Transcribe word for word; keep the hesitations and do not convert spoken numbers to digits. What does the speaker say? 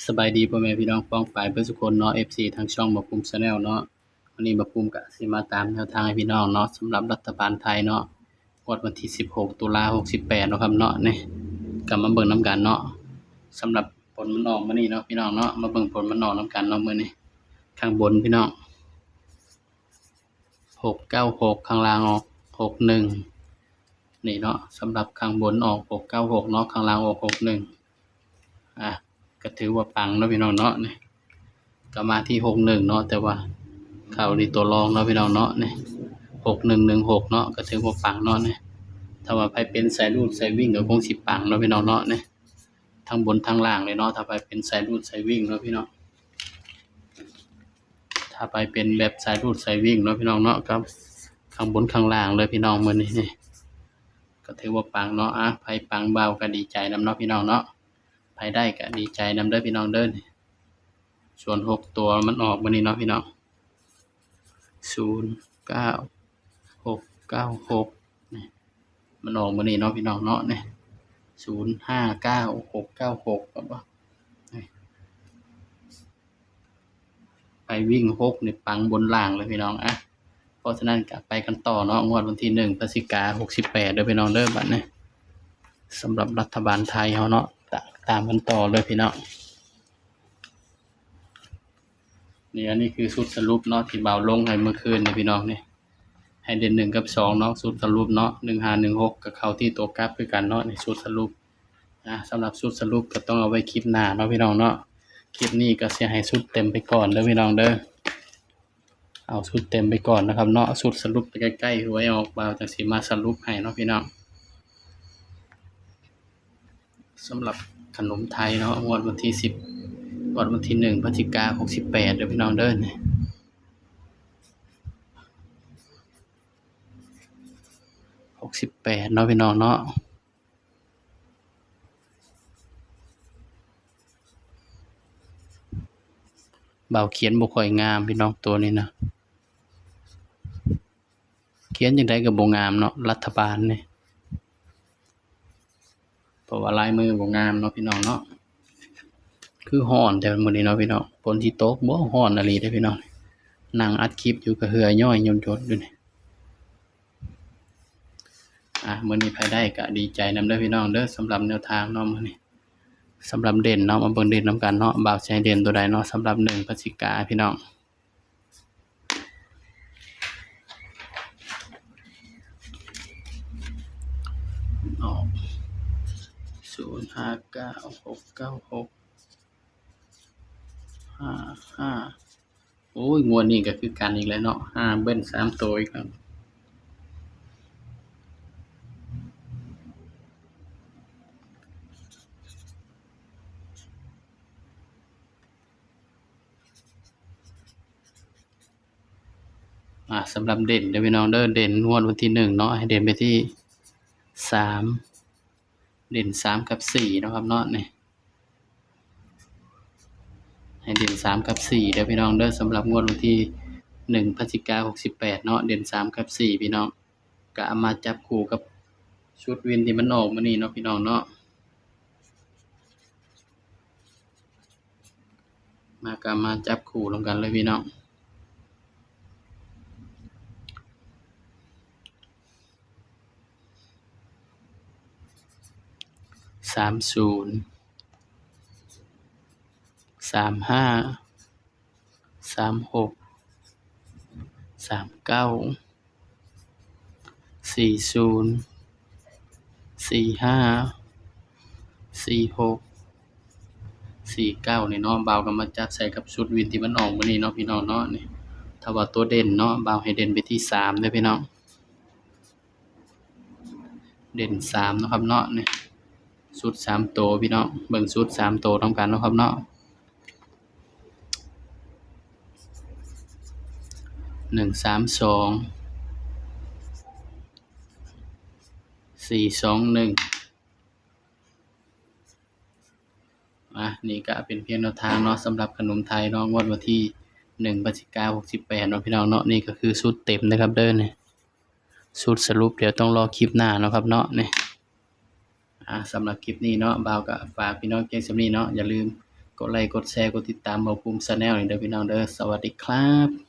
สบายดีพ่อแม่พี่น้องป้องปายเบิดสุคนเนาะ เอฟซี ทางช่องบ่าวภูมิ Channel เนาะ วันนี้บ่าวภูมิก็สิมาตามแนวทางให้พี่น้องเนาะ สำหรับรัฐบาลไทยเนาะ งวดวันที่ สิบหก ตุลา หกสิบแปด เนาะครับเนาะ นี่ ก็มาเบิ่งนำกันเนาะ สำหรับผลมันออกมื้อนี้เนาะพี่น้องเนาะ มาเบิ่งผลมันออกนำกันเนาะมื้อนี้ ข้างบนพี่น้อง หกเก้าหก ข้างล่างออก หกหนึ่ง นี่เนาะ สำหรับข้างบนออก หกเก้าหก เนาะ ข้างล่างออก หกหนึ่ง อ่ะ ก็ถือว่าปังเนาะพี่น้องเนาะ นี่ ก็มาที่ หกหนึ่ง เนาะ แต่ว่าเข้าในตัวรองเนาะพี่น้องเนาะ นี่ หกหนึ่งหนึ่งหก เนาะ ก็ถือว่าปังเนาะ นี่ ถ้าว่าไผเป็นสายรูดสายวิ่งก็คงสิปังเนาะพี่น้องเนาะ นี่ ทั้งบนทั้งล่างเลยเนาะ ถ้าไผเป็นสายรูดสายวิ่งเนาะพี่น้อง ถ้าไผเป็นแบบสายรูดสายวิ่งเนาะพี่น้องเนาะ ก็ข้างบนข้างล่างเลยพี่น้องมื้อนี้ นี่ ก็ถือว่าปังเนาะ อ่ะ ไผปังบ่าวก็ดีใจนำเนาะพี่น้องเนาะ ไผได้ก็ดีใจนำเด้อพี่น้องเด้อ นี่ ส่วนหกตัวมันออกมื้อนี้เนาะพี่น้อง ศูนย์เก้าหกเก้าหก นี่ มันออกมื้อนี้เนาะพี่น้องเนาะ นี่ ศูนย์ห้าเก้าหกเก้าหก ครับบ่ นี่ ไปวิ่งหกนี่ปังบนล่างเลยพี่น้อง อ่ะ เพราะฉะนั้นก็ไปกันต่อเนาะ งวดวันที่ หนึ่ง พฤศจิกา หกสิบแปด เด้อพี่น้องเด้อ บัดนี้ สำหรับรัฐบาลไทยเฮาเนาะ ตะ-, ตามกันต่อเลยพี่น้อง นี่ อันนี้คือชุดสรุปเนาะ ที่บ่าวลงให้เมื่อคืนนี่พี่น้อง นี่ ให้เด่น หนึ่ง กับ สอง เนาะ ชุดสรุปเนาะ หนึ่งห้าหนึ่งหก ก็เข้าที่ตัวกลับคือกันเนาะ ในชุดสรุป อ่ะ สำหรับชุดสรุปก็ต้องเอาไว้คลิปหน้าเนาะพี่น้องเนาะ คลิปนี้ก็สิให้ชุดเต็มไปก่อนเด้อพี่น้องเด้อ เอาชุดเต็มไปก่อนนะครับเนาะ ชุดสรุปไปใกล้ๆหวยออก บ่าวจั่งสิมาสรุปให้เนาะพี่น้อง สำหรับขนมไทยเนาะ งวดวันที่ สิบ งวดวันที่ หนึ่ง พฤศจิกา หกสิบแปด เด้อพี่น้องเด้อ นี่ หกสิบแปด เนาะพี่น้องเนาะ บ่าวเขียนบ่ค่อยงามพี่น้อง ตัวนี้นะ เขียนจั่งใดก็บ่งามเนาะ รัฐบาลนี่ เพราะว่าลายมือบ่งามเนาะพี่น้องเนาะ คือฮ้อนแท้มื้อนี้เนาะพี่น้อง ฝนสิตกบ่ ฮ้อนอีหลีเด้อพี่น้อง นั่งอัดคลิปอยู่ก็เหื่อย้อยหยดๆอยู่นี่ อ่ะ มื้อนี้ไผได้ก็ดีใจนำเด้อพี่น้องเด้อ สำหรับแนวทางเนาะมื้อนี้ สำหรับเด่นเนาะ มาเบิ่งเด่นนำกันเนาะ บ่าวสิให้เด่นตัวใดเนาะ สำหรับ หนึ่ง พฤศจิกาพี่น้อง ออก ศูนย์ห้าเก้าหกเก้าหก ห้าห้า โอ้ย งวดนี้ก็คือกันอีกแล้วเนาะ ห้า เบิ้ลสามตัวอีกแล้ว อ่า สำหรับเด่นเด้อพี่น้องเด้อ เด่นงวดวันที่ หนึ่ง เนาะ ให้เด่นไปที่ สาม เด่น สาม กับ สี่ เนาะครับเนาะ นี่ ให้เด่น สาม กับ สี่ เด้อพี่น้องเด้อ สำหรับงวดวันที่ หนึ่ง พฤศจิกา หกสิบแปด เนาะ เด่น สาม กับ สี่ พี่น้อง ก็เอามาจับคู่กับชุดวินที่มันออกมื้อนี้เนาะพี่น้องเนาะ มาก็มาจับคู่รวมกันเลยพี่น้อง สามศูนย์ สามห้า สามหก สามเก้า สี่ศูนย์ สี่ห้า สี่หก สี่เก้า นี่เนาะ บ่าวก็มาจับใส่กับชุดวินที่มันออกมื้อนี้เนาะพี่น้องเนาะ นี่ ถ้าว่าตัวเด่นเนาะ บ่าวให้เด่นไปที่ สาม เด้อพี่น้อง เด่น สาม เนาะครับเนาะ นี่ ชุด สาม ตัวพี่น้อง เบิ่งชุด สาม ตัวนำกันเนาะครับเนาะ หนึ่งสามสอง สี่สองหนึ่ง อ่ะ นี่ก็เป็นเพียงแนวทางเนาะ สำหรับขนมไทยเนาะ งวดวันที่ หนึ่ง พฤศจิกา หกสิบแปด เนาะพี่น้องเนาะ นี่ก็คือชุดเต็มนะครับเด้อ นี่ ชุดสรุปเดี๋ยวต้องรอคลิปหน้าเนาะครับเนาะ นี่ อ่ะ สำหรับคลิปนี้เนาะ บ่าวก็ฝากพี่น้องเพียงส่ำนี้เนาะ อย่าลืม กดไลค์ กดแชร์ กดติดตามบ่าวภูมิ Channel นี่เด้อพี่น้องเด้อ สวัสดีครับ